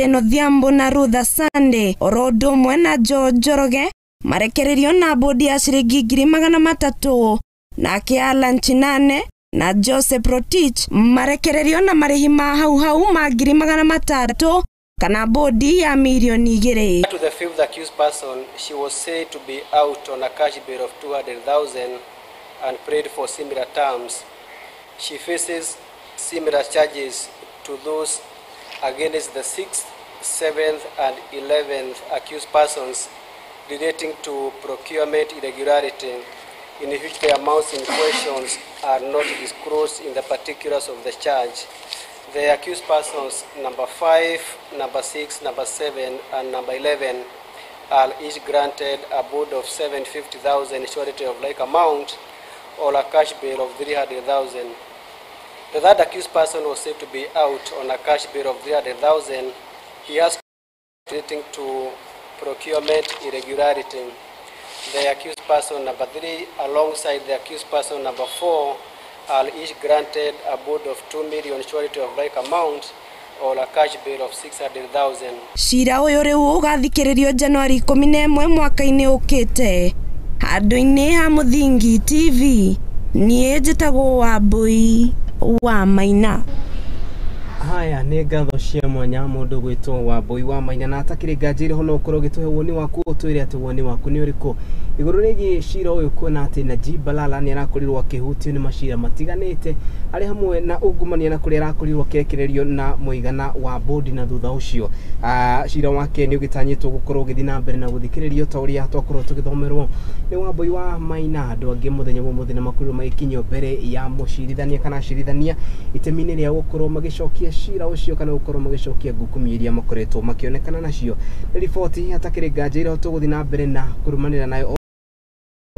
Odhiambo na Rutha Sunday oro ũndũ ũmwe na Joe Njoroge marekererio na bodi ya ciringi 300,000, nake Alan Chinane na Joseph Rotich marekererio na marĩhi ma hau hau ma 300,000 kana bodi ya 2 million. To the fifth accused person, she was said to be out on a cash bail of 200,000 and prayed for similar terms. She faces similar charges to those against the sixth, seventh, and 11th accused persons relating to procurement irregularity, in which the amounts in questions are not disclosed in the particulars of the charge. The accused persons number 5, number 6, number 7, and number 11 are each granted a bond of 750,000 surety of like amount or a cash bail of 300,000. The third accused person was said to be out on a cash bail of 300,000. He has relating to procurement irregularity. The accused person number 3, alongside the accused person number 4, are each granted a bond of 2 million surety of like amount or a cash bail of 600,000. Cira ũyũ rĩu ũgathikĩrĩrio Januari 11 mwaka-inĩ ũkĩte. Handũ-inĩ ha Mũthingi TV, niĩ njĩtagwo Wambui wa Maina. Haya, nĩ ngatho cia mwanya mũndũ gwĩtwo Wambui wa Maina. Na atakĩrĩ nganja irĩho no ũkorwo ũgĩtũhe woni waku, ũtwĩre atĩ woni waku nĩ ũrĩkũ igũrũ rĩgiĩ cira ũyũ, kuona atĩ Najib Balala nĩ arakorirwo akĩhutio nĩ macira matiganĩte arĩ hamwe na ungumania na kũrĩa arakorirwo akĩrekererio na mũigana wa bodi, na thutha ũcio cira wake nĩ ũgĩtanyĩtwo gũkorwo ũgĩthiĩ na mbere na gũthikĩrĩrio ta ũrĩa twakorwo tũgĩthomerwo nĩ Wambui wa Maina. Andũ angĩ mũthenya wa ũmũthĩ nĩ makorirwo magĩkinyio mbere ya mũcirithania kana acirithania itemi-inĩ rĩa gũkorwo magĩcokia cira ũcio kana gũkorwo magĩcokia ngukumio iria makoretwo makĩonekana nacio. Nĩ riboti hatakĩrĩ nganja ĩrĩa tũgũthiĩ na mbere na kũrũmanĩra nayo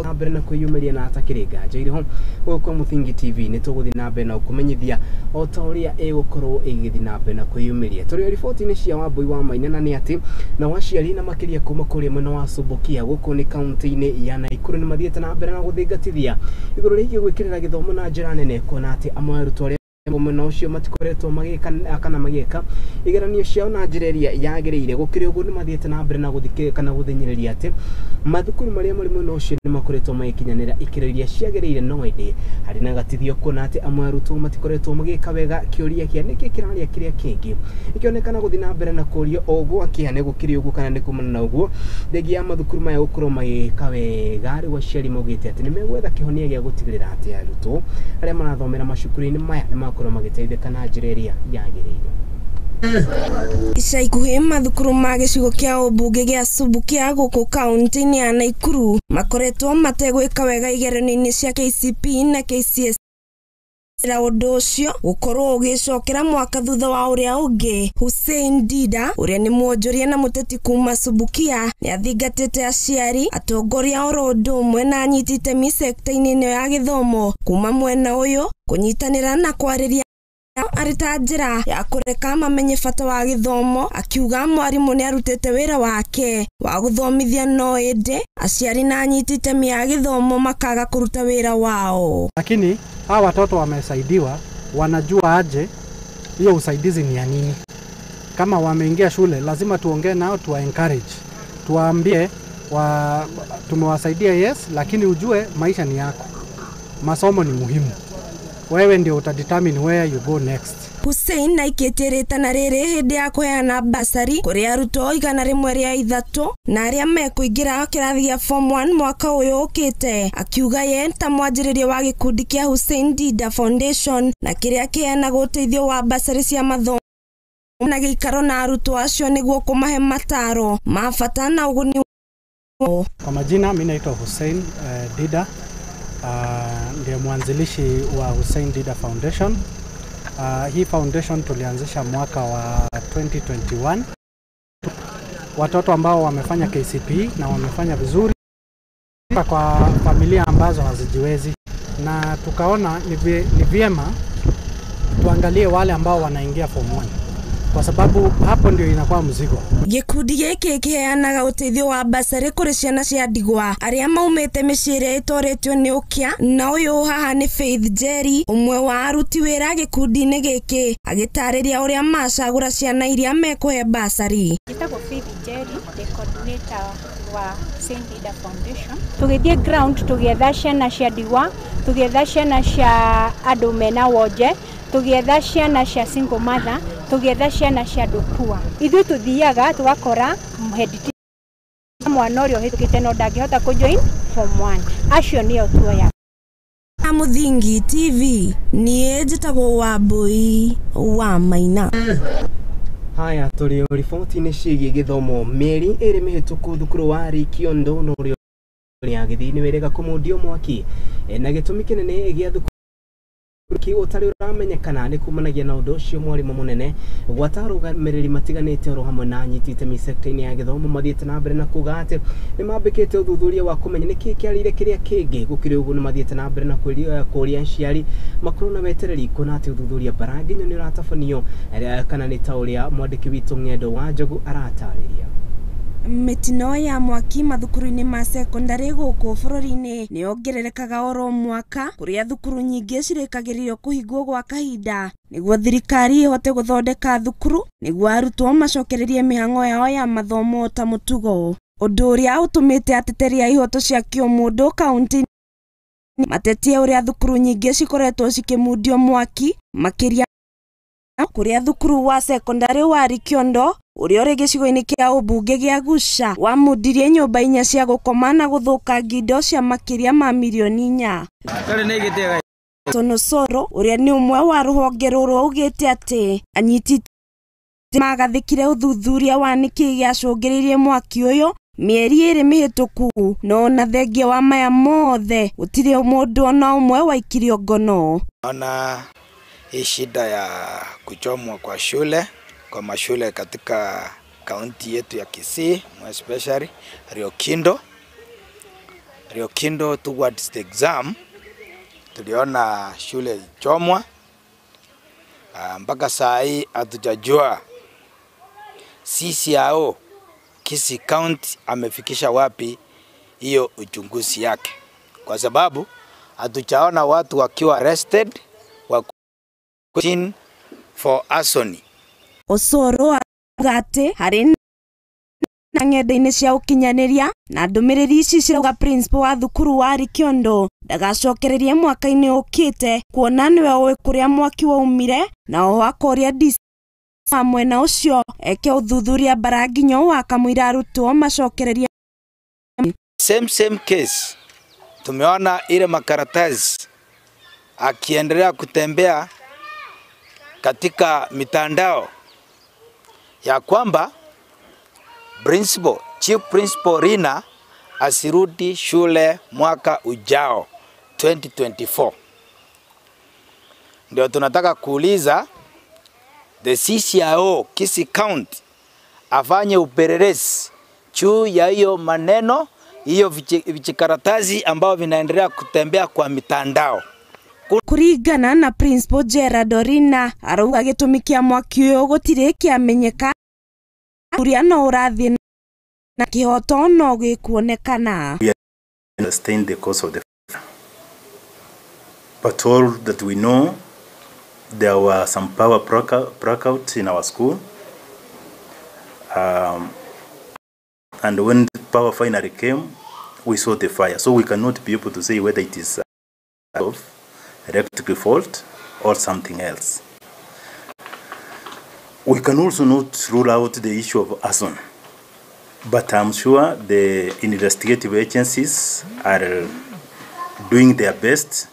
na mbere na kwĩyumĩria, na hatakĩrĩ nganja iriho gũkũ Mũthingi TV nĩ tũgũthiĩ na mbere na gũkũmenyithia o ta ũrĩa ĩgũkorwo ĩgĩthiĩ na mbere na kwĩyumĩria. Tũrĩ o riboti-inĩ cia Wambui wa Maina, na nĩ atĩ nao aciari na makĩria kuma kũrĩa mwena wa Subukia gũkũ nĩ kaunti-inĩ ya Naikuru nĩ mathiĩte na mbere na gũthingatithia igũrũ rĩgiĩ gwĩkĩrĩra gĩthomo na njĩra nene, kuona atĩ amwe arutwo arĩa mwena ũcio matikoretwo magĩka kana magĩka igeranio ciao na njĩra ĩrĩa yagĩrĩire. Gũkĩrĩ ũguo, nĩ mathiĩte na mbere na gũthikĩrĩria kana gũthĩnyĩrĩria atĩ mathukuru marĩa marĩ mwena ũcio nĩ makoretwo magĩkinyanĩra ikĩro iria ciagĩrĩire, no ĩndĩ harĩ na gatithio kuona atĩ amwe arutwo matikoretwo magĩka wega. Kĩũria kĩa nĩkĩ kĩraria kĩrĩa kĩngĩ ĩkĩonekana gũthiĩ na mbere na kũrio o gwakĩa nĩ gũkĩrĩ ũguo kana nĩ kumana na ũguo thengia ya mathukuru maya gũkorwo magĩka wega. Rĩu aciari maugĩte atĩ nĩ megwetha kĩhonia gĩa gũtigĩrĩra atĩ arutwo arĩa marathomera macukuru-inĩ maya nĩ makorwo magĩteithĩka na njĩra ĩrĩa yagĩrĩire. Ica ikuhĩ mathukuru ma gĩcigo kĩa ũmbunge gĩa Subukia gũkũ kaunti-inĩ ya Naikuru makoretwo mategwĩka wega igeranio-inĩ cia KCPE na KCSE, na ũndũ ũcio gũkorwo ũgĩcokera mwaka thutha wa ũrĩa ũngĩ. Hussein Dida, ũrĩa nĩ mwonjoria na mũteti kuma Subukia, nĩ athingatĩte aciari, atongoria oro ũndũ ũmwe na anyiti itemi sekta-inĩ ĩno ya gĩthomo kuma mwena ũyũ kũnyitanĩra na kwarĩria arĩ ta njĩra ya kũreka mamenye bata wa gĩthomo, akiuga mwarimũ nĩ arutĩte wĩra wake wa gũthomithia, no ĩndĩ aciari na anyiti itemi a gĩthomo makaga kũruta wĩra wao. Lakini hawa watoto wamesaidiwa, wanajua aje hiyo usaidizi ni ya nini. Kama wameingia shule, lazima tuongee nao, tuwa encourage, tuwaambie tumewasaidia, yes, lakini ujue maisha ni yako, masomo ni muhimu, wewe ndio utadetermine where you go next. Hussein aikĩtie rĩtana rĩrĩ hĩndĩ ya kũheana basari kũrĩ arutwo 103 na arĩa mekũingĩra kĩrathi gĩa form 1 mwaka ũyũ ũkĩte, akiuga ye ta mwanjĩrĩria wa gĩkundi kĩa Hussein Dida Foundation na kĩrĩa kĩheanaga ũteithio wa basari cia mathomo na gĩikaro na arutwo acio nĩguo kũmahe mataro ma bata na ũguni. Kwa majina mimi naitwa Hussein Dida, ndiye mwanzilishi wa Hussein Dida Foundation. Hii foundation tulianzisha mwaka wa 2021. Watoto ambao wamefanya KCPE na wamefanya vizuri kwa familia ambazo hazijiwezi, na tukaona ni vyema tuangalie wale ambao wanaingia form 1. kwa sababu hapo ndio inakuwa mzigo. Gĩkundi gĩkĩ kĩheanaga ũteithio wa basarĩ kũrĩ ciana cia ndigwa arĩa maumĩte mĩciĩ ĩrĩa ĩtoretio nĩ ũkĩa, na ũyũ haha nĩ Faith Jerry, ũmwe wa aruti wĩra gĩkundi-inĩ gĩkĩ, agĩtarĩria ũrĩa macagũra ciana iria mekũhe basarĩ. Njĩtagwo Faith Jerry, the coordinator wa Saint Ida Foundation. Tũgĩthiĩ ground tũgĩetha ciana cia ndigwa, tũgĩetha ciana cia andũ mena wonje, tũgĩetha ciana cia single mother, tũgĩetha ciana cia andũ poor. Ithuĩ tũthiaga tũgakora head teacher mwana ũrĩa ũhĩtũkĩte no ndangĩhota kũ join form 1, acio nĩo tuoyaga. Mũthingi TV, niĩ njĩtagwo Wambui wa Maina. Haya, tũrĩ riboti-inĩ ciĩgiĩ gĩthomo. Mĩeri ĩrĩ mĩhĩtũku thukuru wa Rikiondo na ũrĩa ya Gĩthii nĩ wĩrĩga kũmundio mwaki, na gĩtũmi kĩnene gĩa thukuru ki ũtarĩ ũramenyekana nĩ kumanagia na ũndũ ũcio mwarimũ mũnene gwata arũgamĩrĩri matiganĩte oro hamwe na anyiti itemi sekta-inĩ ya gĩthomo mathiĩte na mbere na kuga atĩ nĩ mambĩkĩte ũthuthuria wa kũmenya nĩkĩĩ kĩarĩire kĩrĩa kĩngĩ. Gũkĩrĩ ũguo nĩ mathiĩte na mbere na kũria aciari makorwo na wetereri kuona atĩ ũthuthuria mbaranginyo nĩ ũratabanio, kana nĩ ta ũrĩa mwandĩki witũ Ng'endo wa Njogu aratarĩria. Mĩtino ya mwaki mathukuru-inĩ ma sekondarĩ gũkũ bũrũri-inĩ nĩ yongererekaga oro mwaka, kũrĩa thukuru nyingĩ cirĩkagĩrĩrio kũhingwo gwa kahinda nĩguo thirikari ĩhote gũthondeka thukuru nĩguo arutwo macokererie mĩhang'o yao ya mathomo ta mũtugo. Ũndũ ũrĩa ũtũmĩte ateteri a ihoto cia kĩũmũndũ kaunti matetie ũrĩa thukuru nyingĩ cikoretwo cikĩmundio mwaki, makĩria kũrĩa thukuru wa sekondarĩ wa Rikiondo ũrĩa ũrĩ gĩcigo-inĩ kĩa ũmbunge gĩa Guca wamundirie nyũmba inya cia gũkoma na gũthũkangia indo cia makĩria ma mirioni 4. Tonosoro ũrĩa nĩ ũmwe wa rũhonge rũrũ augĩte atĩ anyiti magathĩkire ũthuthuria wa nĩkĩĩ gĩacũngĩrĩirie mwaki ũyũ mĩeri 2 mĩhĩtũku, no ona thengia wa maya mothe gũtirĩ mũndũ ona ũmwe waikirio ngono. Ona hii shida ya kuchomwa kwa shule, kwa mashule katika kaunti yetu ya Kisii, especially Riokindo. Riokindo towards the exam tuliona shule chomwa. Mpaka saa hii hatujajua CCIO Kisii County amefikisha wapi hiyo uchunguzi yake, kwa sababu hatujaona watu wakiwa arrested wa for arson. Osoro atĩ harĩ na ng'enda-inĩ cia ũkinyanĩria na ndũmĩrĩri ici cirauga principal wa thukuru wa Rikiondo ndagacokererie mwaka-inĩ ũkĩte kuona nĩwe ũĩ kũrĩa mwaki waumire, na oho akoria DC wa mwena ũcio eke ũthuthuria mbaranginyo wa kamũira arutwo macokererie. Same case tumeona ile makaratasi akiendelea kutembea katika mitandao ya kwamba principal, Chief Principal Rina asirudi shule mwaka ujao 2024. Ndio tunataka kuuliza the CCIO Kisii County afanye upelelezi juu ya hiyo maneno, hiyo vijikaratasi ambao vinaendelea kutembea kwa mitandao. Kuringana na Principal Gerard Orina arauga gĩtũmi kĩa mwaki ũyũ gũtirĩ kĩamenyeka, ũrĩa no ũrathiĩ na kĩhoto no gĩkuonekana. We understand the cause of the fire, but all that we know, there were some power blackouts in our school, and when the power finally came, we saw the fire. So we cannot be able to say whether it is of electrical fault or something else. We can also not rule out the issue of arson, but I'm sure the investigative agencies are doing their best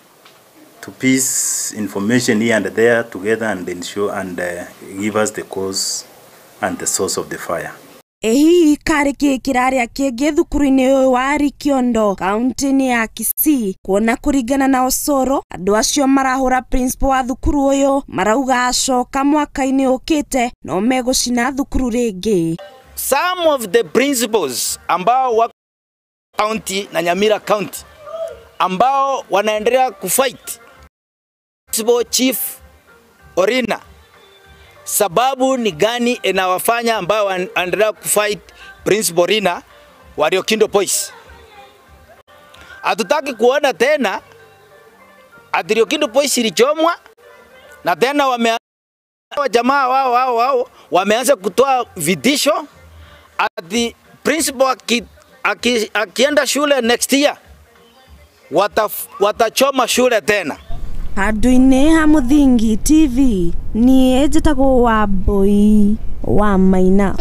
to piece information here and there together and ensure and give us the cause and the source of the fire. Ĩ hihi karĩ kĩ kĩrarĩa kĩngĩ thukuru-inĩ ũyũ wa Rikiondo kaunti-inĩ ya Kisii, kuona kũringana na Osoro andũ acio marahũra principal wa thukuru ũyũ marauga acoka mwaka-inĩ ũkĩte no megũcina thukuru rĩngĩ. Some of the principals ambao wako county na Nyamira County ambao wanaendelea kufight Principal Chief Orina, sababu ni gani inawafanya ambao wanaendelea kufight Principal Rina wa Riokindo Boys. Hatutaki kuona tena ati Riokindo Boys ilichomwa na tena jamaa wao wameanza kutoa vitisho ati principal akienda shule next year watachoma shule tena. Handũ-inĩ ha Mũthingi TV niĩ njĩtagwo Wambui wa Maina.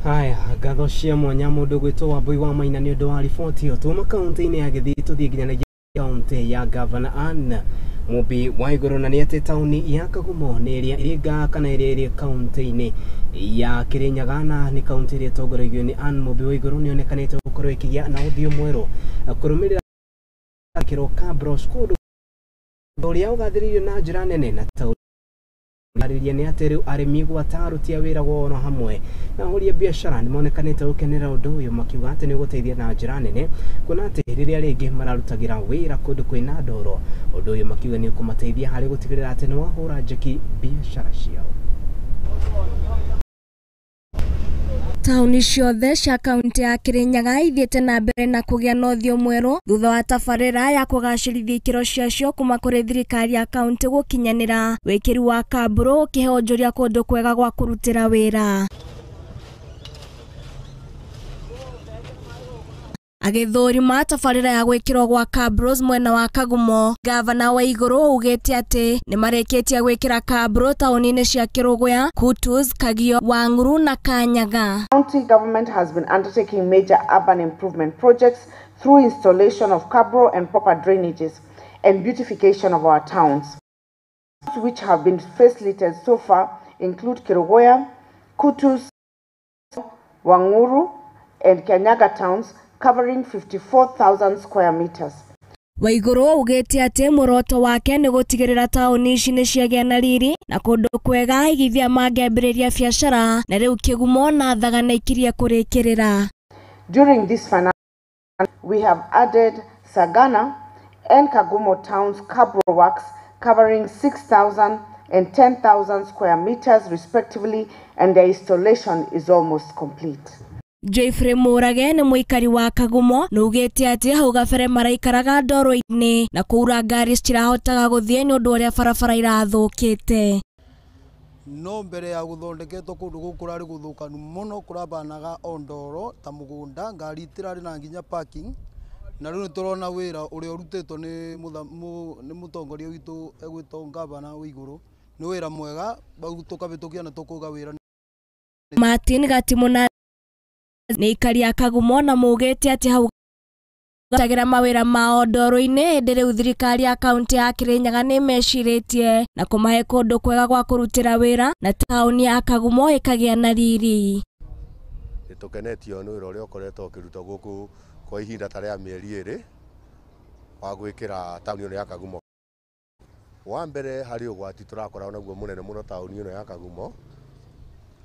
Haya, ngatho cia mwanya mũndũ gwĩtwo Wambui wa Maina nĩ ũndũ wa riboti ĩyo. Tuma kaunti-inĩ ya Gĩthii tũthiĩ nginya kaunti ya Gavana Ann Mumbi wa Igũrũ, na nĩ atĩ taũni ya Kagumo nĩ ĩrĩa ĩrĩ nga kana ĩrĩa ĩrĩ kaunti-inĩ ya Kirinyaga, na nĩ kaunti ĩrĩa ĩtongoragio nĩ Ann Mumbi wa Igũrũ nĩ yonekanĩte gũkorwo ĩkĩgĩa na ũthiũ mwerũ kũrũmĩrĩra kĩro Kabros kũndũ ũrĩa ũgathĩrĩirio na njĩra nene na taũni. Arĩria nĩ atĩ rĩu arĩmi gwata aruti a wĩra woro hamwe na ahũri a biacara nĩ monekanĩte gũkenera ũndũ ũyũ, makiuga atĩ nĩ ũgũteithia na njĩra nene kuona atĩ rĩrĩa rĩngĩ mararutagĩra wĩra kũndũ kwĩna ndoro. Ũndũ ũyũ makiuga nĩ ũkũmateithia harĩ gũtigĩrĩra atĩ nĩ wahũra njeki biacara ciao. Taũni ciothe cia kaunti ya Kirinyaga ithiĩte na mbere na kũgĩa na ũthiũ mwerũ thutha wa tabarĩra ya kũgacĩrithia ikĩro ciacio kuma kũrĩ thirikari ya kaunti gũkinyanĩra. Wĩkĩri wa kambũrũ ũkĩhe onjoria kũndũ kwega gwa kũrutĩra wĩra. Agĩthũrima tabarĩra ya gwĩkĩrwo gwa Kabros mwena wa Kagumo, Gavana wa Igũrũ augĩte atĩ nĩmarĩkĩtie gwĩkĩra kabro taũni-inĩ cia Kĩrũgũya, Kutus, Kagio, Wang'uru na Kanyaga. County government has been undertaking major urban improvement projects through installation of cabro and proper drainages and beautification of our towns, which have been facilitated so far include Kĩrũgũya, Kutus, Wang'uru and Kanyaga towns, covering 54,000 square meters. Waigũrũ augĩte atĩ muoroto wake nĩ gũtigĩrĩra taũni ici nĩ ciagĩa na riri na kũndũ kwega aigithia mangĩambĩrĩria biacara, na rĩu Kĩgumo na Thagana ikirie kũrĩkĩrĩra. During this financial we have added Sagana and Kagumo towns cabro works covering 6,000 and 10,000 square meters respectively, and their installation is almost complete. Jeffrey Murage nĩ mũikari wa Kagumo nĩugĩte atĩ hau gabere maraikaraga ndoro-inĩ na kũura ngari citirahotaga gũthiĩ nĩ ũndũ ũrĩa barabara irathũkĩte. No mbere ya gũthondeketwo kũndũ gũkũ kũrarĩ gũthũkanu mũno, kũrabanaga o ndoro ta mũgũnda, ngari itirarĩ na nginya parking, na rĩu nĩtũrona wĩra ũrĩa ũrutĩtwo nĩ mũtongoria witũ egwĩtwo Gavana wa Igũrũ, nĩ wĩra mwega tũkabĩtũkia na tũkauga wĩra. Martin Gatimuna nĩ aikari a Kagumo na maugĩte atĩ hau gũtagĩra mawĩra mao ndoro-inĩ, ĩndĩ rĩu thirikari ya kaunti ya Kirinyaga nĩ mecirĩtie na kũmahe kũndũ kwega gwa kũrutĩra wĩra na taũni ya Kagumo ĩkagĩa na riri. Nĩtũkenetio nĩ wĩra ũrĩa ũkoretwo ũkĩrutwo gũkũ kwa ihinda ta rĩa mĩeri 2 wa gwĩkĩra taũni ĩno ya Kagumo. Wa mbere harĩ ũgwati tũrakorwo naguo mũnene mũno taũni ĩno ya Kagumo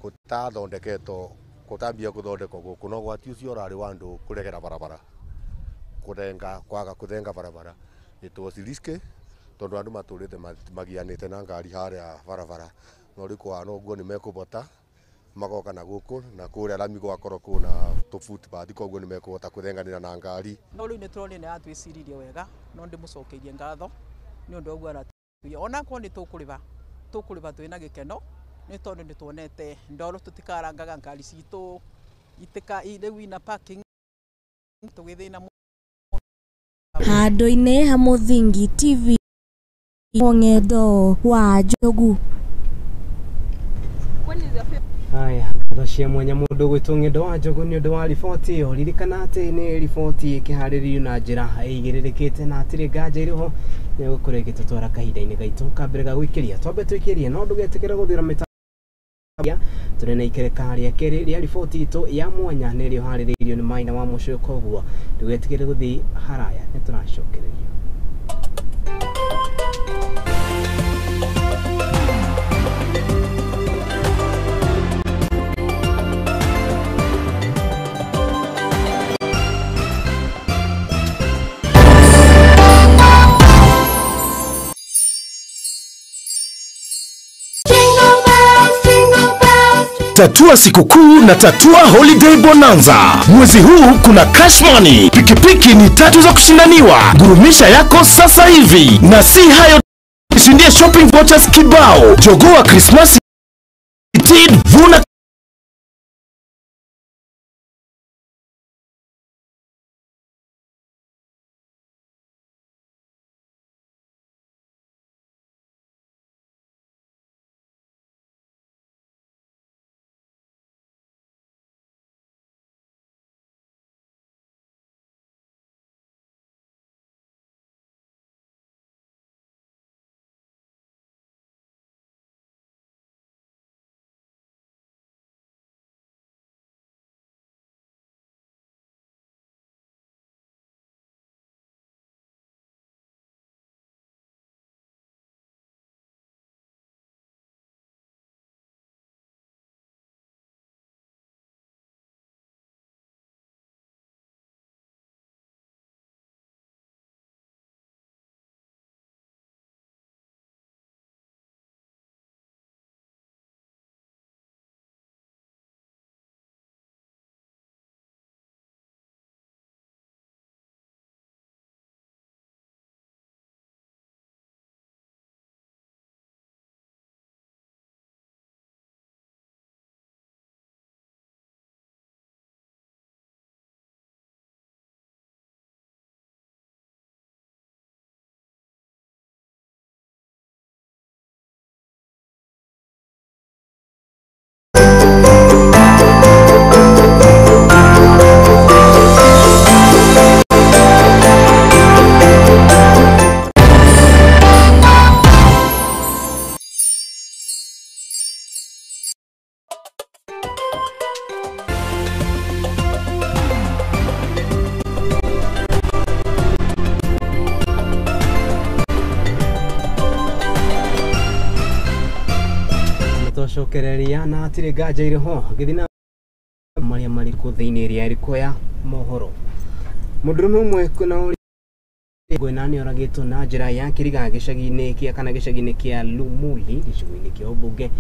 gũtathondeketwo kũtambia gũthondekwo gũkũ, no ũgwati ũcio ũrarĩ wa andũ kũregera barabara, kũrenga kwaga kũthenga barabara. It was risky tondũ andũ matũrĩte magianĩte na ngari harĩa barabara, no rĩu kũhana ũguo nĩ mekũbota magoka na gũkũ na kũrĩa rami gwakorwo kwĩna tũ footpath, koguo nĩ mekũhota kũthenganĩra na ngari. No rĩu nĩ tũronire nĩ atwĩciririe wega, no ndĩmũcokeirie ngatho nĩ ũndũ ũguo aratwĩra, onakorwo nĩ tũkũrĩba twĩna gĩkeno nĩ tondũ nĩ tuonete ndoro tũtikarangaga ngari citũ itika rĩu ina parking tũgĩthĩna. Handũ-inĩ ha Mũthingi TV, Ng'endo wa Njogu. Haya, ngatho cia mwanya mũndũ gwĩtwo Ng'endo wa Njogu nĩ ũndũ wa riboti ĩyo. Ririkana atĩ nĩ riboti ĩkĩharĩrĩirio na njĩra ĩigĩrĩrĩkĩte na hatirĩ nganja ĩrĩho nĩ gũkorwo ĩgĩtũtwara kahinda-inĩ gaitũ ka mbere ga gũikĩria. Twambe tũikĩrie no ndũgetĩkĩre gũthira mĩtambo tũrĩ na ikereka rĩa kerĩ rĩa riboti itũ ya mwanya nĩ rĩo harĩrĩirio nĩ Maina wa Mũcũyũ, koguo ndũgetĩkĩre gũthiĩ haraya, nĩ tũracokereria. Tatua sikukuu na Tatua Holiday Bonanza. Mwezi huu kuna cash money, pikipiki ni 3 za kushindaniwa. Gurumisha yako sasa hivi. Na si hayo, shindie shopping vouchers kibao. Jogoo Christmas vuna. Cokereria na hatirĩ nganja irĩ ho ngĩthiĩ na marĩa marĩ kũ thĩinĩ ĩrĩa ĩrĩkũ ya mohoro. Mũndũrũme ũmwe na ũrĩa ngwena nĩ oragĩtwo na njĩra ya kĩriga gĩcagi-inĩ kĩa kana gĩcagi-inĩ kĩa Lumuli gĩcigo-inĩ kĩa ũmbunge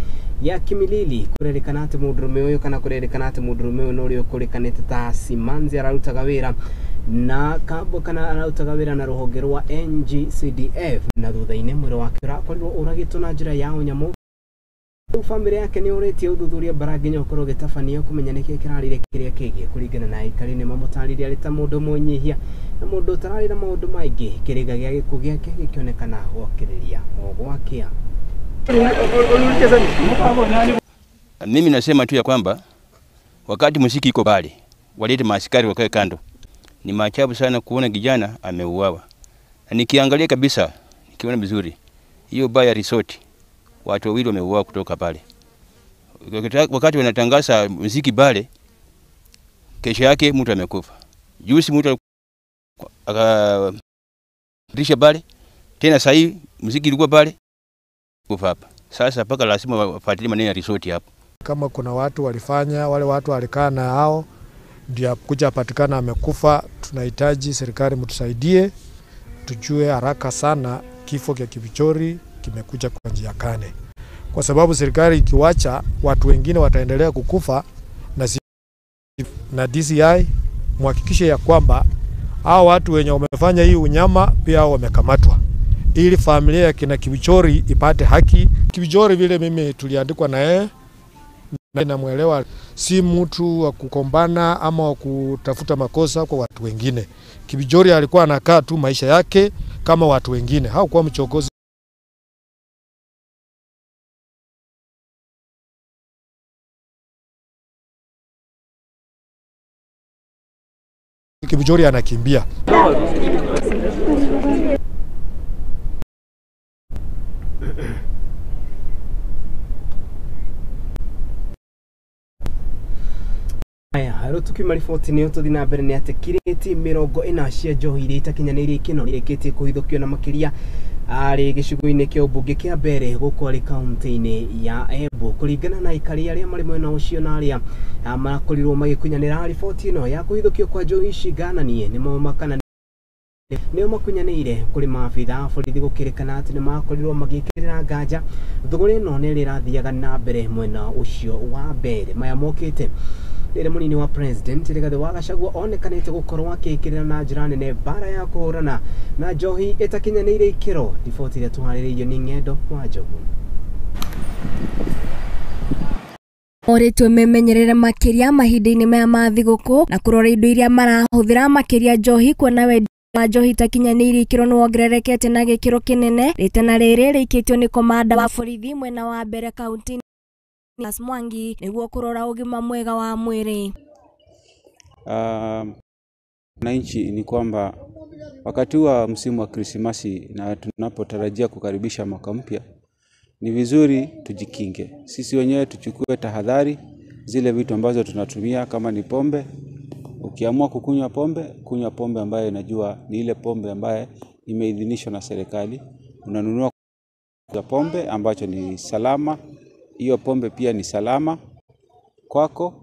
ya Kimilili. Kũrerĩkana atĩ mũndũrũme ũyũ kana kũrerĩkana atĩ mũndũrũme ũyũ na ũrĩa ũkũrĩkanĩte ta Simanzi ararutaga wĩra na kambo kana ararutaga wĩra na rũhonge rwa NGCDF na thutha-inĩ mwĩrĩ wake ũrakorirwo ũragĩtwo na njĩra ya ũnyamũ. Famĩlĩ yake nĩ ũrĩtie ũthuthuria bara nginya ũkorwo ũgĩtabanio kũmenya nĩkĩ kĩrarire kĩrĩa kĩngĩ. Kũringana na aikari nĩ mamũtarĩrie arĩ ta mũndũ mũnyihia na mũndũ ũtararĩ na maũndũ maingĩ. Kĩrĩga gĩa gĩkuũ gĩake gĩkĩonekana gwakĩrĩria o gwakĩa. Mimi nasema tu ya kwamba wakati muziki iko pale, walete maaskari wakae kando. Ni maajabu sana kuona kijana ameuawa. Na nikiangalia kabisa, nikiona vizuri, hiyo baya resort watu wawili wameuawa kutoka pale. Wakati wanatangaza muziki pale, kesho yake mtu amekufa. Juzi mtu akarisha pale, tena sasa hivi muziki ilikuwa pale, kufa hapa. Sasa paka lazima wafuatilie maneno ya resort hapo. Kama kuna watu walifanya, wale watu walikaa na hao ndio kuja patikana amekufa, tunahitaji serikali mtusaidie tujue haraka sana kifo cha Kibichori kimekuja kwa njia kane. Kwa sababu serikali ikiwacha watu wengine wataendelea kukufa, na DCI muhakikishe ya kwamba hao watu wenye wamefanya hii unyama pia wamekamatwa, ili familia ya kina Kibichori ipate haki. Kibichori vile mimi tuliandikwa na yeye na namuelewa, si mtu wa kukombana ama wa kutafuta makosa kwa watu wengine. Kibichori alikuwa anakaa tu maisha yake kama watu wengine, hakuwa mchokozi. Kibichori anakimbia. Aya, rĩu tukiuma riboti-inĩ ĩyo tũthiĩ na mbere nĩ atĩ kirĩti 40 cia njohi iria itakinyanĩirie ikĩro nĩirĩkĩtie kũhithũkio na makĩria arĩ gĩcigo-inĩ kĩa ũmbunge kĩa mbere gũkũ arĩ kaunti-inĩ ya Embu. Kũringana na aikari arĩa marĩ mwena ũcio na arĩa marakorirwo magĩkunyanĩra riboti ĩno ya kũhithũkio kwa njohi ici ngananie nĩ momakana Nĩo makunyanĩire kũrĩ maabitha a borithi gũkĩrĩkana atĩ nĩ makorirwo magĩkĩrĩra nganja thũgũrĩ ĩno nĩ ĩrĩa ĩrathiaga na mbere mwena ũcio wa mbere. Maya mokĩte rĩrĩa mũnini wa president Rigathĩ wa Gachagua onekanĩte gũkorwo akĩĩkĩrĩra na njĩra nene mbara ya kũhũrana na njohi ĩtakinyanĩire ikĩro. Riboti ĩrĩa tũharĩrĩirio nĩ Ng'endo wa Njogu. Orĩtwo memenyerere makĩria mahinda-inĩ maya ma thigũkũ na kũrora indo iria marahũthĩra makĩria njohi, kuona wendia wa njohi itakinyanĩirie ikĩro nĩwongererekete na gĩkĩro kĩnene. Rĩtana rĩrĩ rĩikĩtio nĩ komanda wa borithi mwena wa mbere kaunti Mwangi nĩguo kũrora ũgima mwega wa mwĩrĩ. Wananchi ni kwamba wakati wa msimu wa Krismasi na tunapotarajia kukaribisha mwaka mpya, ni vizuri tujikinge. Sisi wenyewe tuchukue tahadhari zile vitu ambazo tunatumia kama ni pombe. Ukiamua kukunywa pombe, kunywa pombe ambayo inajua ni ile pombe ambayo imeidhinishwa na serikali. Unanunua pombe ambacho ni salama. Hiyo pombe pia ni salama kwako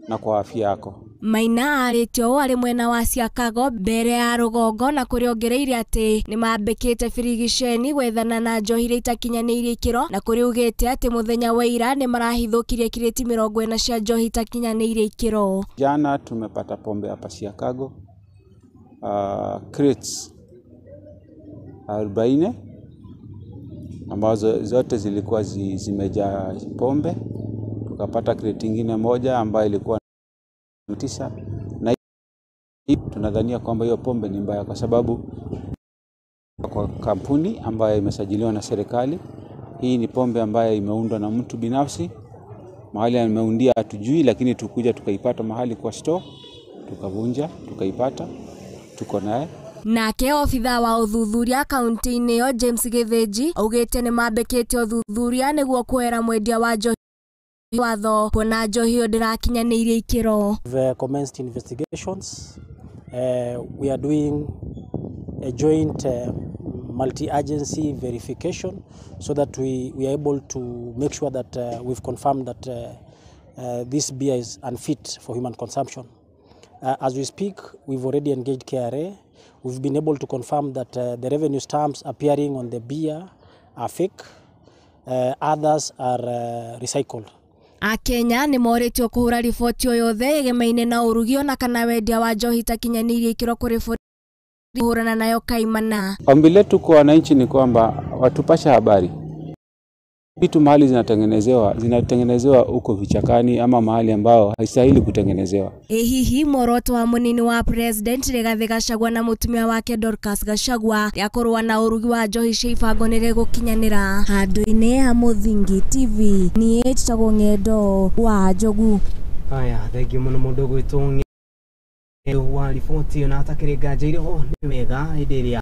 na kwa afya yako. Maina arĩtio ũũ arĩ mwena wa Siakago mbere ya rũgongo na kũrĩa ongereire atĩ nĩmambĩkĩte birigiceni gwethana na njohi iria itakinyanĩirie ikĩro, na kũrĩa ugĩte atĩ mũthenya wa ira nĩmarahithũkirie kirĩti 40 cia njohi itakinyanĩirie ikĩro. Jana tumepata pombe hapa Siakago, crates 40 ambazo zote zilikuwa zimejaa pombe. Tukapata crate nyingine moja ambayo ilikuwa 9, na tunadhania kwamba hiyo pombe ni mbaya kwa sababu kwa kampuni ambayo imesajiliwa na serikali. Hii ni pombe ambayo imeundwa na mtu binafsi, mahali ameundia hatujui, lakini tukuja tukaipata mahali kwa store, tukavunja, tukaipata, tuko naye. Nake obitha wa ũthuthuria kaunti-inĩ ĩyo James Githinji augĩte nĩmambĩkĩte ũthuthuria nĩguo kwera mwendia wa njohi watho kuona njohi ĩyo ndĩrakinyanĩirie ikĩro. We've commenced investigations. We are doing a joint multi-agency verification so that we are able to make sure that we've confirmed that this beer is unfit for human consumption. As we speak, we've already engaged KRA. We've been able to confirm that the revenue stamps appearing on the beer are fake. Others are recycled. Akenya nĩ morĩtio kũhũra riboti o yothe ĩgemaine na ũrugi ona kana wendia wa njohi itakinyanĩirie ikĩro kũrĩ kũhũrana nayo kaimana. Ombi letu kwa wananchi ni kwamba watupasha habari. Vitu mahali zinatengenezewa huko vichakani ama mahali ambao haistahili kutengenezewa. Hihi muoroto wa munini wa president Rigathi Gachagua na mutumia wake Dorcas Gachagua ya kũrũa na ũrugi wa njohi cia ibango nĩ rĩgũkinyanĩra. Handũ-inĩ ha Mũthingi TV niĩ njĩtagwo Ng'endo wa Njogu. Haya, thengiũ mũno mũndũ ũgwĩtwo Ng'endo wa riboti ona atakĩrĩ nganja irĩho nĩ wega hĩndĩ ĩrĩa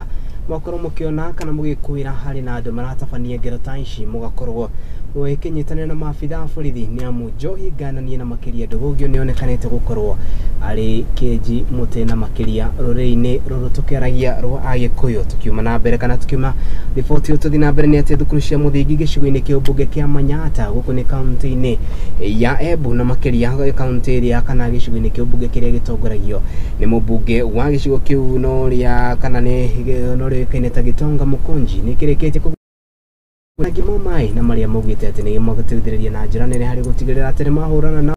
mwakorwo mũkĩona kana mũgĩkwĩra harĩ na andũ maratabania ngero ta ici mũgakorwo mũgĩkĩnyitanĩra na maabitha a borithi nĩ amu njohi ngananie na makĩria ndũgũngio nĩonekanĩte gũkorwo arĩ kĩnji mũtĩ na makĩria rũrĩrĩ-inĩ rũrũ tũkĩaragia rwa Agĩkũyũ. Tukiuma na mbere kana tukiuma riboti ĩyo tũthiĩ na mbere nĩ atĩ thukuru cia mũthingi gĩcigo-inĩ kĩa ũmbunge kĩa Manyatta gũkũ nĩ kaunti-inĩ ya Embu na makĩria kaunti ĩrĩa kana gĩcigo-inĩ kĩa ũmbunge kĩrĩa gĩtongoragio nĩ mũmbunge wa gĩcigo kĩu norĩa kana nĩ norĩũĩkaine ta Gitonga Mũkũnji nĩ kĩrĩkĩtie kũgima maĩ na marĩa maugĩte atĩ nĩ magũteithĩrĩria na njĩra nene harĩ gũtigĩrĩra atĩ nĩmahũrana na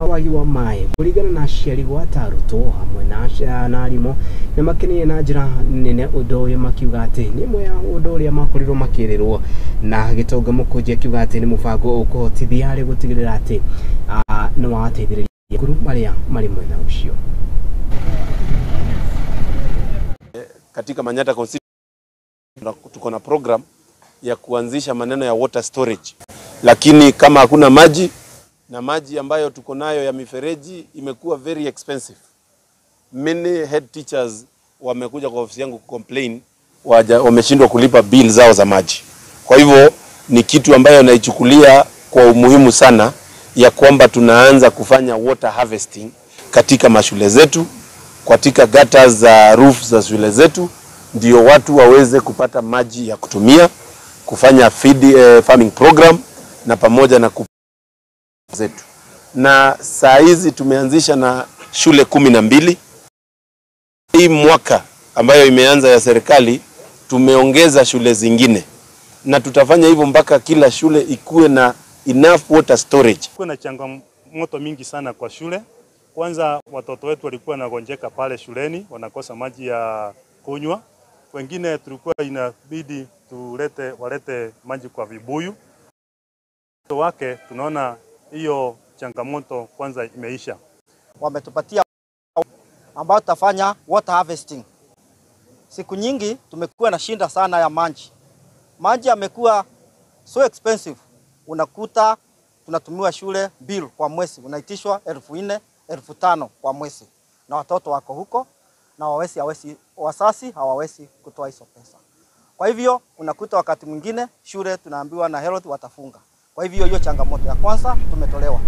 wagi wa maĩ kũringana na aciari gwata arutwo hamwe na arimũ nĩ makenire na njĩra nene ũndũ ũyũ makiuga atĩ nĩ ĩmwe ya ũndũ ũrĩa makorirwo makĩrĩrwo na Gitonga Mũkũnji akiuga atĩ nĩ mũbango ũkũhotithia harĩ gũtigĩrĩra atĩ nĩ wateithĩrĩria thukuru marĩa marĩ mwena ũcio. Katika Manyatta constituency tuko na program ya kuanzisha maneno ya water storage, lakini kama hakuna maji na maji ambayo tuko nayo ya mifereji imekuwa very expensive. Many head teachers wamekuja kwa ofisi yangu kucomplain wameshindwa kulipa bill zao za maji. Kwa hivyo ni kitu ambayo naichukulia kwa umuhimu sana ya kwamba tunaanza kufanya water harvesting katika mashule zetu, katika gutters za roof za shule zetu, ndio watu waweze kupata maji ya kutumia, kufanya feed farming program na pamoja na zetu. Na saa hizi tumeanzisha na shule 12 Hii mwaka ambayo imeanza ya serikali tumeongeza shule zingine na tutafanya hivyo mpaka kila shule ikuwe na enough water storage. Kuna changamoto mingi sana kwa shule. Kwanza watoto wetu walikuwa wanagonjeka pale shuleni, wanakosa maji ya kunywa. Wengine tulikuwa inabidi walete maji kwa vibuyu. Wake tunaona hiyo changamoto kwanza imeisha. Wametupatia ambao tutafanya water harvesting. Siku nyingi tumekuwa na shinda sana ya maji. Maji yamekuwa so expensive. Unakuta tunatumiwa shule bill kwa mwezi, unaitishwa 4,000, 5,000 kwa mwezi. Na watoto wako huko na wasasi hawawezi kutoa hizo pesa. Kwa hivyo unakuta wakati mwingine shule tunaambiwa na health watafunga. Kwa hivyo hiyo changamoto ya kwanza tumetolewa.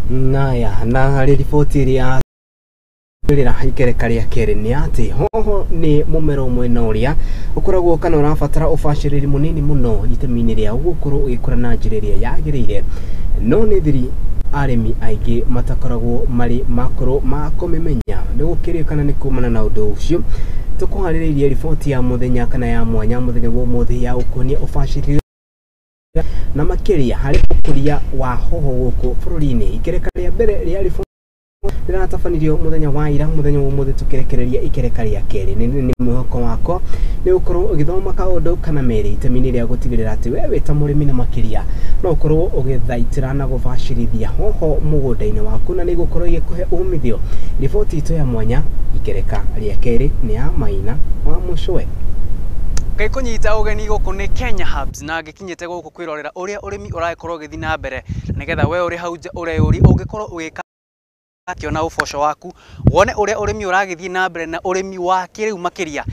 Naya na riboti ria rira ikereka ria keri ni ati hoho ni mumera umwe na uria ukoragwo kana urabatara ubaciriri munini muno itemi-inĩ rĩa gukorwo ugikura na njira ĩrĩa yagĩrĩire. No nĩ thiri arĩmi aingĩ matakoragwo marĩ makorwo makũmĩmenya nĩ gũkĩrĩ kana nĩ kumana na ũndũ ũcio. Tũkũharĩrĩirie riboti ya mũthenya kana ya mwanya mũthenya wa ũmũthĩ ya ũkonia ũbacĩrĩri na makĩria harĩ ũkũria wa hoho gũkũ bũrũri-inĩ. Ikereka rĩa mbere rĩa riboti rĩratabanirio mũthenya wa ira, mũthenya wa ũmũthĩ tũkĩrekereria ikereka rĩa kerĩ. Nĩ mwĩhoko wakwa nĩ ũkorwo ũgĩthoma kaũndũ kana merĩ itemi-inĩ rĩa gũtigĩrĩra atĩ we wĩ ta mũrĩmi na makĩria no ũkorwo ũgĩthaitĩra na gũbacĩrithia hoho mũgũnda-inĩ waku na nĩ igũkorwo igĩkũhe umithio. Riboti itũ ya mwanya ikereka rĩa kerĩ nĩ ya Maina wa Mũcwe. Ngĩkũnyita ũgeni gũkũ nĩ Kenya Hubs na ngĩkinyĩte gũkũ kwĩrorera ũrĩa ũrĩmi ũragĩkorwo ũgĩthiĩ na mbere nĩgetha we ũrĩ hau nja ũreyũria ũngĩkorwo ũgĩka atĩa na ũboco waku wone ũrĩa ũrĩmi ũragĩthiĩ na mbere na ũrĩmi wa kĩrĩu makĩria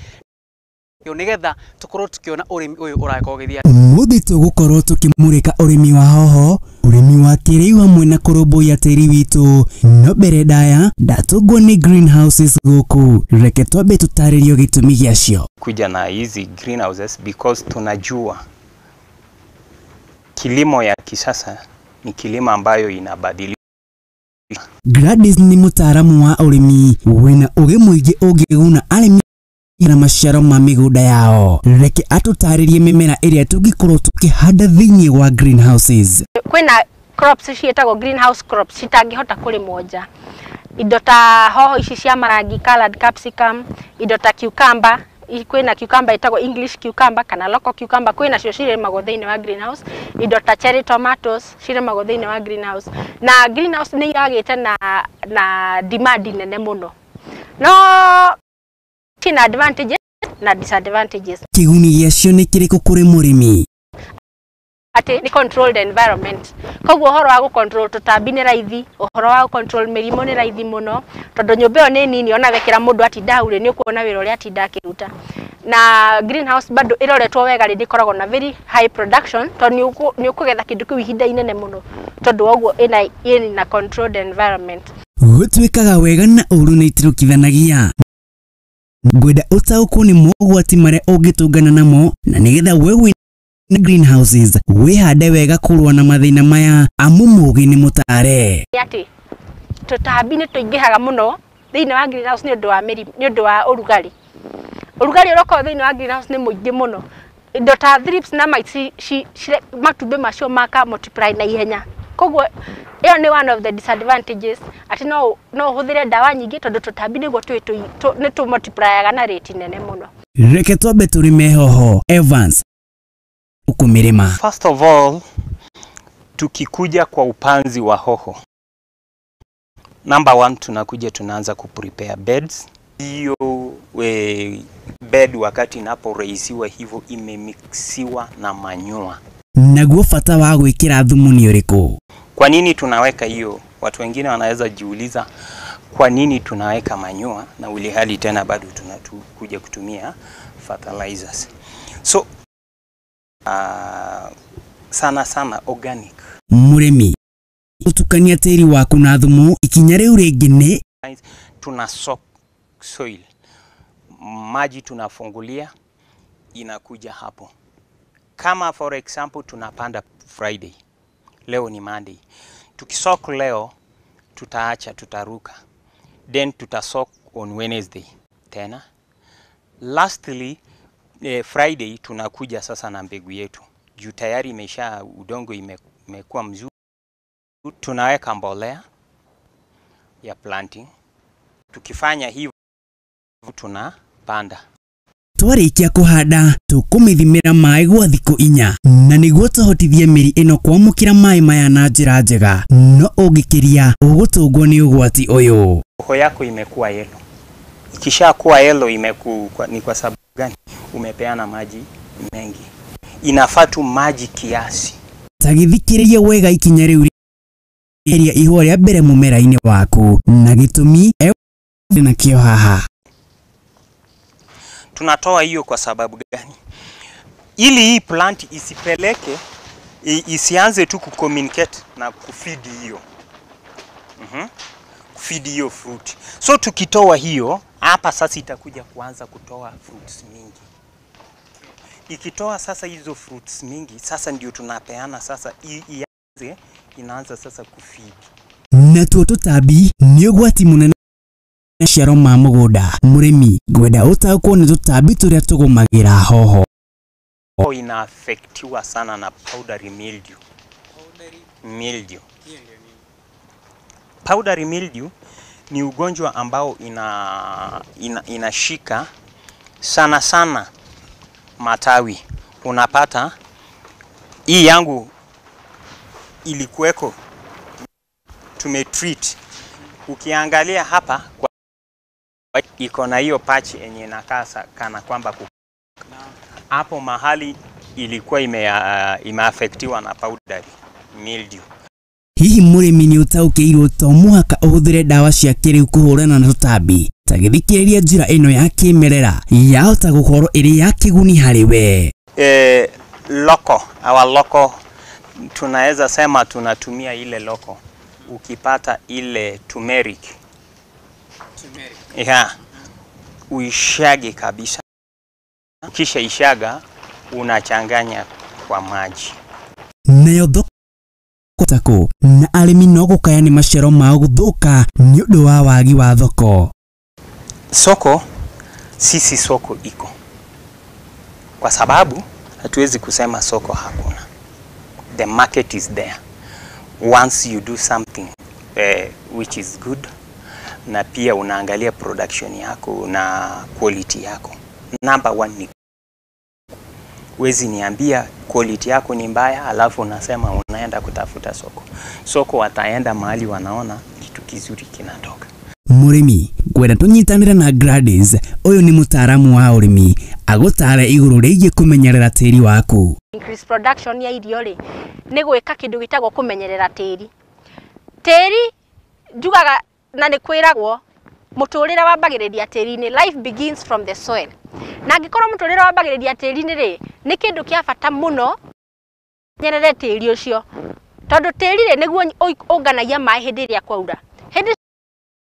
nĩgetha tũkorwo tũkĩona ũrĩmi ũyũ ũragĩkorwo ũgĩthiĩ. Ũmũthĩ tũgũkorwo tũkĩmũrĩka ũrĩmi wa hoho, ũrĩmi wa kĩrĩu hamwe na kũrũmbũiya tĩri witũ. No mbere ndaya ndatũngwo nĩ greenhouses gũkũ, reke twambe tũtarĩrio gĩtũmi gĩacio. Kuja na hizi greenhouses because tunajua kilimo ya kisasa ni kilimo ambayo inabadilika. Gladys ni mũtaaramu wa ũrĩmi wĩna ũgĩ mũingĩ ũngĩguna arĩmi na maciaro ma mĩgũnda yao. Reke atũtarĩrie mĩmera ĩrĩa tũngĩkorwo tũkĩhanda thĩinĩ wa greenhouses. Kwĩna crops ciĩtagwo greenhouse crops citangĩhota kũrĩmwo nja. Indo ta hoho ici cia marangi colored capsicum, indo ta cucumber, kwĩna cucumber ĩtagwo English cucumber kana local cucumber, kwĩna cio cirĩmagwo thĩinĩ wa greenhouse. Indo ta cherry tomatoes cirĩmagwo thĩinĩ wa greenhouse. Na greenhouse nĩ iragĩte na demand nene mũno. No cina advantages na disadvantages. Kĩguni gĩacio nĩ kĩrĩkũ kũrĩ mũrĩmi? Atĩ nĩ controlled environment. Koguo ũhoro wa gũ control tũtambi nĩ raithi, ũhoro wa gũ control mĩrimũ nĩ raithi mũno, tondũ nyũmba ĩyo nĩ nini, ona wekĩra mũndũ atinda hau rĩ, nĩ ũkuona wĩra ũrĩa atinda akĩruta. Na greenhouse bado ĩroretwo wega rĩ, ĩkoragwo na very high production, tondũ nĩ ũkũgetha kĩndũ kĩu ihinda inene mũno, tondũ wa ũguo ĩna controlled environment. Gũtuĩkaga wega na ũru nĩ itirũkithanagia. Ngwenda ũtaũkwo nĩ mogwati marĩa ũngĩtũngana namo na nĩgetha we wĩ na greenhouses wĩhande wega kũrũa na mathĩna maya amu mũũgĩ nĩ mũtare. Atĩ tũtambi nĩ tũingĩhaga mũno thĩinĩ wa greenhouse nĩ ũndũ wa mĩrimũ, nĩ ũndũ wa ũrugarĩ. Ũrugarĩ ũrĩa ũkoragwo thĩinĩ wa greenhouse nĩ mũingĩ mũno. Indo ta thrips na mites matumbĩ macio maka multiply na ihenya. Koguo ĩyo nĩ one of the disadvantages atĩ no ũhũthĩre ndawa nyingĩ tondũ tũtambi nĩguo nĩ tũ multiplyaga na rate nene mũno. Reke twambe tũrĩme hoho Evans ukumĩrĩma. First of all, tukikuja kwa upanzi wa hoho, number one, tunakuja tunaanza kuprepare beds. Hiyo bed wakati inaporaisiwa hivyo imemixiwa na manure. Naguo bata wa gwĩkĩra thumu nĩ ũrĩkũ? Kwa nini tunaweka hiyo? Watu wengine wanaweza jiuliza kwa nini tunaweka manure na ule hali tena bado tunakuja kutumia fertilizers. So sana sana organic. Mũrĩmi utukania tĩri waku na thumu ikinya rĩu rĩngĩ nĩ tuna soak soil, maji tunafungulia inakuja hapo. Kama for example tunapanda Friday, leo ni Monday, Tukisoak leo tutaacha, tutaruka, then tutasoak on Wednesday tena. Lastly, Friday tunakuja sasa na mbegu yetu juu tayari imesha, udongo imekuwa mzuri, tunaweka mbolea ya planting. Tukifanya hivyo tunapanda. Twarĩkia kũhanda tũkũmĩthimĩra maĩ gwa thikũ 4 na nĩguo tũhotithie mĩri ĩno kwamũkĩra maĩ maya na njĩra njega, no ũngĩkĩria ũgũtũngwo nĩ ũgwati ũyũ. Hoho yako imekuwa yellow. Ikishakuwa yellow ni kwa sababu gani? Umepeana maji mengi. Inafaa tu maji kiasi. Ta gĩthikĩrĩrie wega ikinya rĩu rĩa ihũa rĩa mbere mũmera-inĩ waku na gĩtũmi nakĩo haha. Tunatoa hiyo kwa sababu gani? Ili hii plant isipeleke, isianze tu kucommunicate na kufeed hiyo. Kufeed hiyo fruit. So tukitoa hiyo, hapa sasa itakuja kuanza kutoa fruits mingi. Ikitoa sasa hizo fruits mingi, sasa ndio tunapeana sasa ianze, inaanza sasa kufeed. Natuo tũtambi nĩ ũgwati mũnene maciaro ma mũgũnda. Mũrĩmi ngwenda ũtaũkwo nĩ tũtambi tũrĩa tũgũmagĩra hoho. Inaafektiwa sana na powdery mildew. Mildew. Powdery mildew ni ugonjwa ambao inashika sana sana matawi. Unapata hii yangu ilikuweko, tumetreat. Ukiangalia hapa kwa iko na hiyo patch yenye inakaa kana kwamba hapo mahali ilikuwa imeafektiwa na powdery mildew. Hihi mũrĩmi nĩ ũtaũkĩirwo to mũhaka ũhũthĩre ndawa cia kĩrĩu kũhũrana na tũtambi? Ta gĩthikĩrĩria njĩra ĩno ya kĩmerera yahota gũkorwo ĩrĩ ya kĩguni harĩ we. Loko, our loko tunaweza sema tunatumia ile loko. Ukipata ile turmeric. Yeah. Uishage kabisa. Kisha ishaga unachanganya kwa maji. Nayo thoko tako na arĩmi no gũkaya nĩ maciaro mao gũthũka nĩ ũndũ wa wagi wa thoko. Soko, sisi soko iko. Kwa sababu hatuwezi kusema soko hakuna. The market is there. Once you do something which is good, na pia unaangalia production yako na quality yako. Number one ni wezi niambia quality yako ni mbaya alafu unasema unaenda kutafuta soko. Soko wataenda mahali wanaona kitu kizuri kinatoka. Mũrĩmi ngwenda tũnyitanĩre na Gladys, ũyũ nĩ mũtaaramu wa ũrĩmi agũtare igũrũ rĩgiĩ kũmenyerera tĩri waku. Increase production ya irio rĩ nĩ gwĩka kĩndũ gĩtagwo kũmenyerera tĩri. Tĩri njugaga na nĩ kwĩragwo mũtũrĩre wambagĩrĩria tĩri-inĩ, life begins from the soil. Na angĩkorwo mũtũrĩre wambagĩrĩria tĩri-inĩ rĩ, nĩ kĩndũ kĩa bata mũno nyerere tĩri ũcio, tondũ tĩri rĩ nĩguo ũnganagia maĩ hĩndĩ ĩrĩa kwaura. Hĩndĩ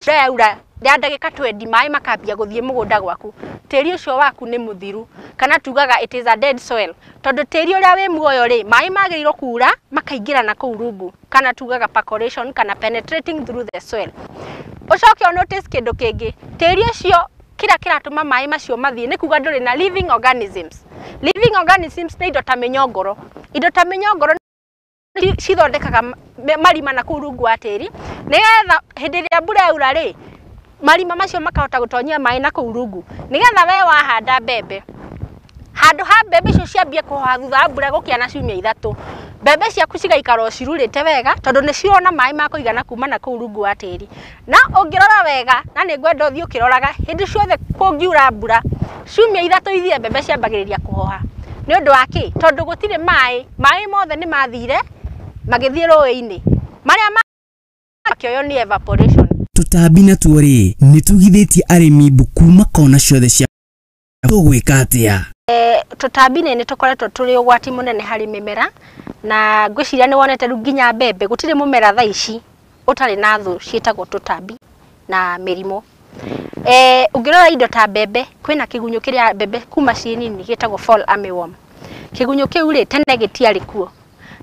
yaura ya ndagĩka 20 maĩ makambia gũthiĩ mũgũnda gwaku, tĩri ũcio waku nĩ mũthiru, kana tugaga it is a dead soil, tondũ tĩri ũrĩa wĩ muoyo rĩ, maĩ magĩrĩirwo kura makaingĩra na kũu rungu, kana tugaga percolation kana penetrating through the soil. Ũcoke o notice kĩndũ kĩngĩ, tĩri ũcio kĩrĩa kĩratũma maĩ macio mathiĩ nĩ kuga ndũrĩ na living organisms. Living organisms nĩ indo ta mĩnyongoro. Indo ta mĩnyongoro cithondekaga marima na kũu rungu wa tĩri, nĩgetha hĩndĩ ĩrĩa mbura yaura rĩ, marima macio makahota gũtonyia maĩ na kũu rungu, nĩgetha we wahanda mbembe, handũ ha mbembe icio ciambie kũhoha thutha wa mbura gũkĩa na ciumia 3, mbembe ciaku cigaikara o cirurĩte wega, tondũ nĩ cirona maĩ ma kũigana kuma na kũu rungu wa tĩri. Na ũngĩrora wega, na nĩ ngwenda ũthiĩ ũkĩroraga hĩndĩ ciothe kũngiura mbura, ciumia 3 ithire mbembe ciambagĩrĩria kũhoha. Nĩ ũndũ wa kĩ? Tondũ gũtirĩ maĩ, maĩ mothe nĩ mathire magĩthiĩ rũĩ-inĩ, marĩa makĩoywo nĩ evaporation. Tũtambi natuo rĩ nĩ tugithĩtie arĩmi mbu kuma kona ciothe cia tũgwĩka atĩa? Tũtambi nĩ tũkoretwo tũrĩ ũgwati mũnene harĩ mĩmera, na ngwĩciria nĩ wonete rĩu nginya mbembe gũtirĩ mũmera thaa ici ũtarĩ na thũ ciĩtagwo tũtambi na mĩrimũ. Ũngĩrora indo ta mbembe, kwĩna kĩgunyũ kĩrĩa mbembe kuma ciĩ nini gĩtagwo fall armyworm. Kĩgunyũ kĩu rĩ tene gĩtiarĩ kuo,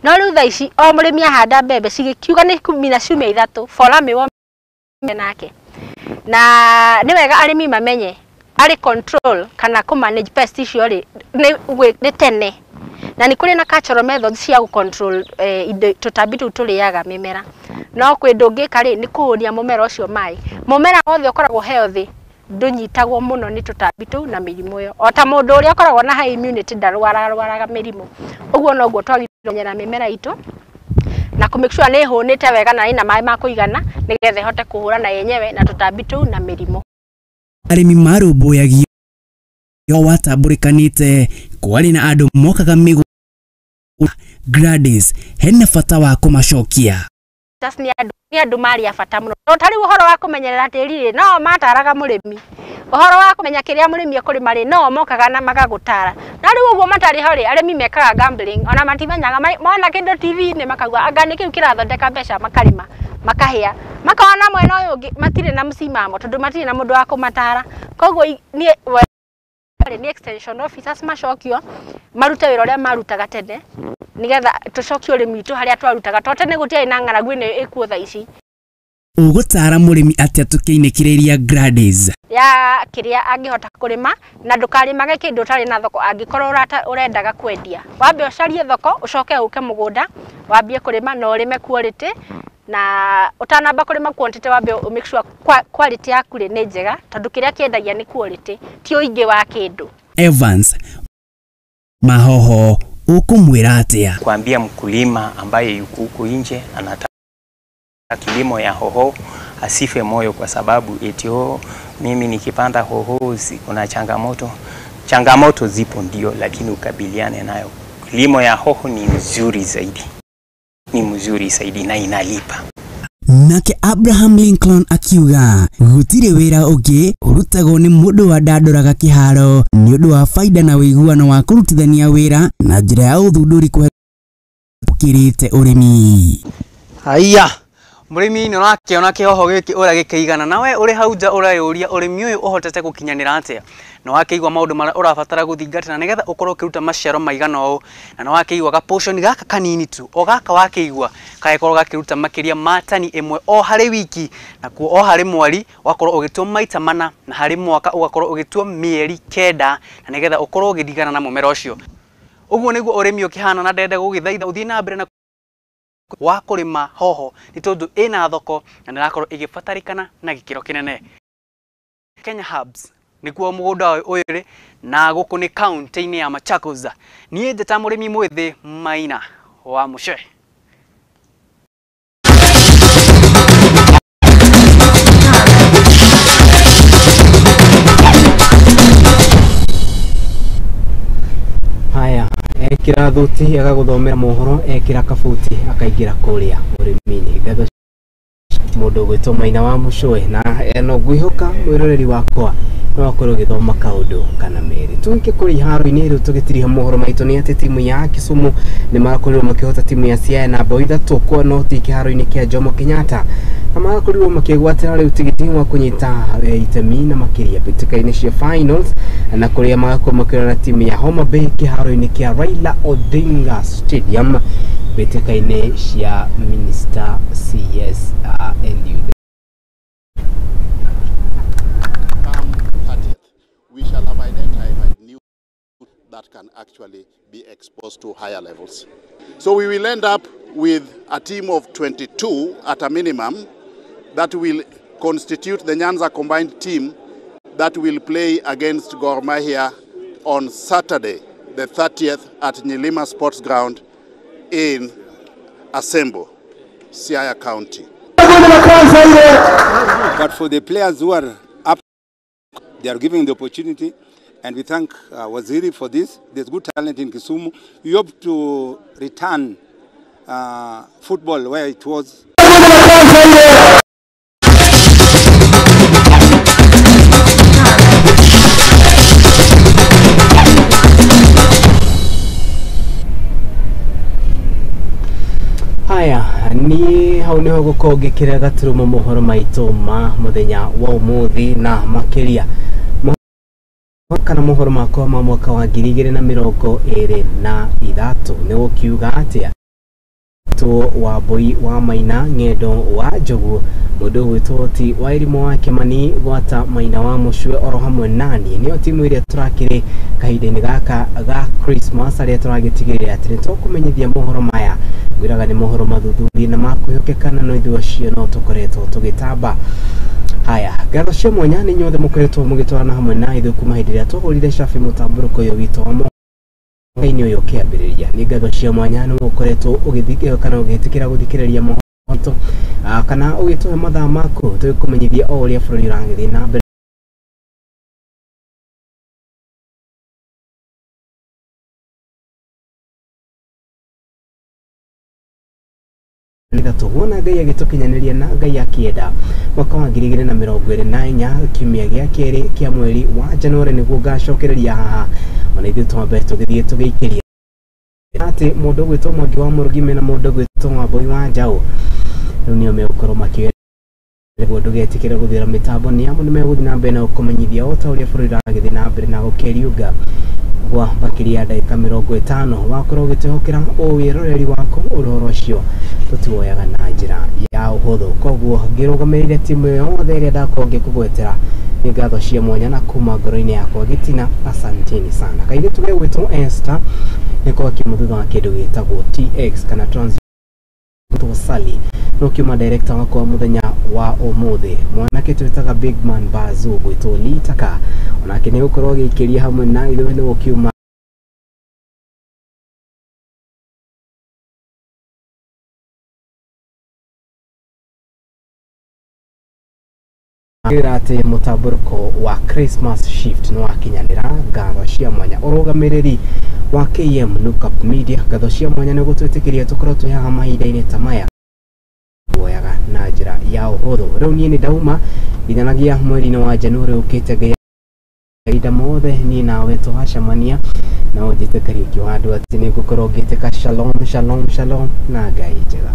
No rĩu thaa ici o mũrĩmi ahanda mbembe cigĩkiuga nĩ kumina ciumia 3 bora mĩwome nake. Na nĩ wega arĩmi mamenye arĩ control kana kũ manage pest icio rĩ nĩ tene. Na nĩ kũrĩ na cultural methods cia gũ control indo tũtambi tũu tũrĩaga mĩmera. No kwĩ ndũngĩka rĩ nĩ kũhũnia mũmera ũcio maĩ. Mũmera wothe ũkoragwo healthy ndũnyitagwo mũno nĩ tũtambi tũu na mĩrimũ ĩyo. O ta mũndũ ũrĩa ũkoragwo na high immunity ndarwararwaraga mĩrimũ. Ũguo noguo twagĩrĩirwo kũmenyera mĩmera itũ na kũ make sure nĩ ĩhũnĩte wega na ĩna maĩ ma kũigana nĩgetha ĩhote kũhũrana yenyewe na tũtambi tũu na mĩrimũ. Arĩmi marũmbũyagia watambũrĩkanĩte kwarĩ na andũ mokaga mĩgũnda. Gladys hena bata wa kũmacokia. Nĩ andũ marĩ a bata mũno. No ta rĩu ũhoro wa kũmenyerera tĩri rĩ no mataraga mũrĩmi. Ũhoro wa kũmenya kĩrĩa mũrĩmi ekũrĩma rĩ no mokaga na magagũtara. Na rĩu ũguo matarĩ ho rĩ arĩmi mekaga gambling ona matimenyaga mona kĩndũ TV-inĩ makauga anga nĩ kĩu kĩrathondeka mbeca makarĩma makahĩa makona mwena ũyũ ũngĩ matirĩ na msimamo tondũ matirĩ na mũndũ wa kũmatara. Koguo niĩ nĩ extension officers macokio marute wĩra ũrĩa marutaga tene nigetha tũcokie ũrĩmi witũ harĩa twarutaga to tene gũtiarĩ na ng'aragu ĩno ĩkuo thaa ici. Ũgũtara mũrĩmi atĩa tũkĩinĩkĩrĩria Gladys? Ya kĩrĩa angĩhota kũrĩma na ndũkarĩmage kĩndũ ũtarĩ na thoko angĩkorwo ũrendaga kwendia. Wambe ũcarie thoko ũcoke ũke mũgũnda wambie kũrĩma na ũrĩme quality na ũtanamba kũrĩma quantity wambe make sure quality yaku rĩ nĩ njega tondũ kĩrĩa kĩendagia nĩ quality ti ũingĩ wa kĩndũ. Evans Mahoho ũkũmwĩra atĩa? Kuambia mkulima ambaye yuko huko nje anataka kilimo ya hoho asife moyo kwa sababu eti mimi nikipanda hoho kuna changamoto. Changamoto zipo ndio, lakini ukabiliane nayo. Kilimo ya hoho ni nzuri zaidi. Ni mzuri zaidi na inalipa. Nake Abraham Lincoln akiuga gũtirĩ wĩra ũngĩ ũrutagwo nĩ mũndũ wandandoraga kĩharo nĩ ũndũ wa faida na ũiguano wa kũrutithania wĩra na njĩra ya ũthundũri kũhetũkĩrĩte ũrĩmi. Haiya mũrĩmi nĩ ũrakĩona kĩhoho gĩkĩ ũrĩa gĩkĩigana nawe ũrĩ hau nja ũreyũria ũrĩmi ũyũ ũhotete gũkinyanĩra atĩa. Na wakĩigua maũndũ marĩa ũrabatara gũthingata na nĩgetha ũkorwo ũkĩruta maciaro maigana ũũ na nĩ wakĩigua ga portion gaka kanini tu o gaka wakĩigua gagĩkorwo gakĩruta makĩria ma tani 1 o harĩ wiki na kuo o harĩ mweri ũgakorwo ũgĩtua maita 4 na harĩ mwaka ũgakorwo ũgĩtua mĩeri 9 na nĩgetha ũkorwo ũgĩthigana na mũmera ũcio. Ũguo nĩguo ũrĩmi ũkĩhana na ndende gũgĩthaitha ũthiĩ na mbere na wa kũrĩma hoho nĩ tondũ ĩna thoko na nĩrakorwo ĩgĩbatarĩkana na gĩkĩro kĩnene. Kenya Herbs nĩkuo mũgũnda ũyũ ũrĩ na gũkũ nĩ kaunti-inĩ ya Machakos. Niĩ njĩta mũrĩmi mwĩthĩ Maina wa Mũcee. Haya ekira thuti agagũthomera mohoro ekira kabuti akaingĩra kũrĩa ũrĩmi-inĩ. Ngatho mũndũ ũgwĩtwo Maina wa Mũcũe na no ngwĩhoka mwĩroreri wakwa no akorwo ũgĩthoma kaũndũ kana merĩ. Tũgĩke kũrĩ iharo-inĩ rĩu tũgĩtiriha mohoro maitũ nĩ atĩ timu ya Kisumu nĩ marakorirwo makĩhota timu ya Siaya na bao 3-0 kĩharo-inĩ kĩa Jomo Kenyatta na marakorirwo makĩgwatĩra rĩu tigiti wa kũnyita itemi na makĩria mbĩtĩka-inĩ cia finals na kũrĩa magakorwo makĩrora timu ya Homa Bay kĩharo-inĩ kĩa Raila Odinga Stadium mbĩtĩka-inĩ cia Minister CS Eliud. We shall have identified new that can actually be exposed to higher levels. So we will end up with a team of 22 at a minimum that will constitute the Nyanza combined team that will play against Gor Mahia on Saturday, the 30th at Nyilima Sports Ground in Asembo, Siaya County. But for the players who are up, they are given the opportunity, and we thank Waziri for this. There's good talent in Kisumu. We hope to return football where it was. Haya ni hau niho gukorwo ngikira gaturumo mohoro maitu ma muthenya wa umuthi na makiria kana mohoro makwa ma mwaka wa 2023 ni gukiuga atia. Ũgwĩtwo Wambui wa Maina Ng'endo wa Njogu, mũndũ ũgwĩtwo Ti wa Irimũ wa Kĩmani gwata Maina wa Mũcue oro hamwe nani nĩyo timu ĩrĩa tũrakĩrĩ kahinda-inĩ gaka ga Christmas, arĩa tũragĩtigĩrĩra atĩ nĩ tũkũmenyithia mohoro maya. Ngwĩraga nĩ mohoro mathuthurie na makwĩhokeka, no ithuĩ acio no tũkoretwo tũgĩtamba. Haya, ngatho cia mwanya nĩ inyuothe mũkoretwo mũgĩtwarana hamwe na ithuĩ kuma hĩndĩ ĩrĩa twahũrire cabi mũtambũrũko ũyũ witũ wa mwaka-inĩ ũyũ ũkĩambĩrĩria. Nĩ ngatho cia mwanya nĩ ũkoretwo ũgĩthikĩrĩria kana ũgĩtĩkĩra gũthikĩrĩria mohoro maitũ, kana ũgĩtũhe mathaa maku tũgĩkũmenyithia o ũrĩa bũrũri ũragĩthiĩ na mbere. Ithatũ wona Ngai agĩtũkinyanĩria na Ngai akĩenda, mwaka wa 2024 kiumia gĩa kerĩ kĩa mweri wa Januarĩ nĩguo ngacokereria haha, ona ithuĩ twambe tũgĩthiĩ tũgĩikĩria atĩ mũndũ ũgwĩtwo Mwangi wa Mũrũgime na mũndũ ũgwĩtwo Wambui wa Njaũ rĩu nĩo megũkorwo makĩoya nĩguo ndũgetĩkĩre gũthira mĩtambo, nĩ amu nĩ megũthiĩ na mbere na gũkũmenyithia o ta ũrĩa bũrũri ũragĩthiĩ na mbere na gũkĩriũnga gwa makĩria ya ndagĩka 50. Wakorwo ũgĩtwĩhokera wĩroreri waku, ũhoro ũcio tũtiwoyaga na njĩra ya ũhũthũ. Koguo ngĩrũgamĩrĩire timu yothe ĩrĩa ndakorwo ngĩkũgwetera, nĩ ngatho cia mwanya na kuma ngoro-inĩ yakwa gĩtina, asanteni sana. Kairĩtu gegwĩtwo Esther nĩko akiuma thutha wa kĩndũ gĩtagwo TX kana Trans Sally no kiuma director wakwa mũthenya wa ũmũthĩ, mwanake twĩtaga Big Man Bazu gwĩtwo Litaka, onake nĩ gũkorwo agĩikĩria hamwe na ithuĩ nĩ gũkiuma atĩ mũtambũrũko wa Christmas shift nĩ wakinyanĩra. Ngatho cia mwanya ũrũgamĩrĩri wa KM Lookup Media, ngatho cia mwanya nĩ gũtwĩtĩkĩria tũkorwo twĩ haha mahinda-inĩ ta maya woyaga na njĩra ya ũhũthũ. Rĩu niĩ nĩ ndauma nginyanagia mweri-inĩ wa Januarĩ ũkĩte, Ngai mahinda mothe niĩ nawe tũgacemania, na ũnjĩte Kariũki wa andũ atĩ nĩ ngũkorwo ngĩtĩka shalom shalom shalom na Ngai njega.